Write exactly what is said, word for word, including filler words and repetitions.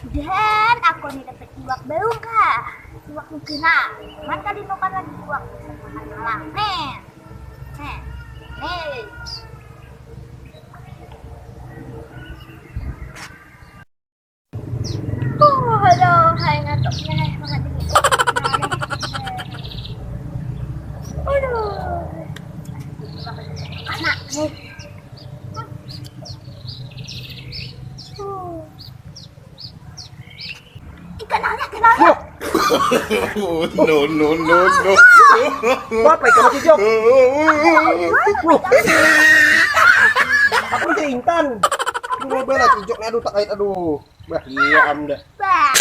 Dan aku ni dapat iwak baru kah? Iwak mukina. Mata dinukan lagi iwak. Makan malam. Nih. Nih. Nih. Oh, aduh, hai ngantuk nih, makan dulu. Aduh. Anak nih. Ikan anak kenapa? No, no, no, no. Apa ikan cucok? Aku itu intan. Ini bela cucok ni, aduh, tak kait, aduh. Bah, iya am dah. Bah.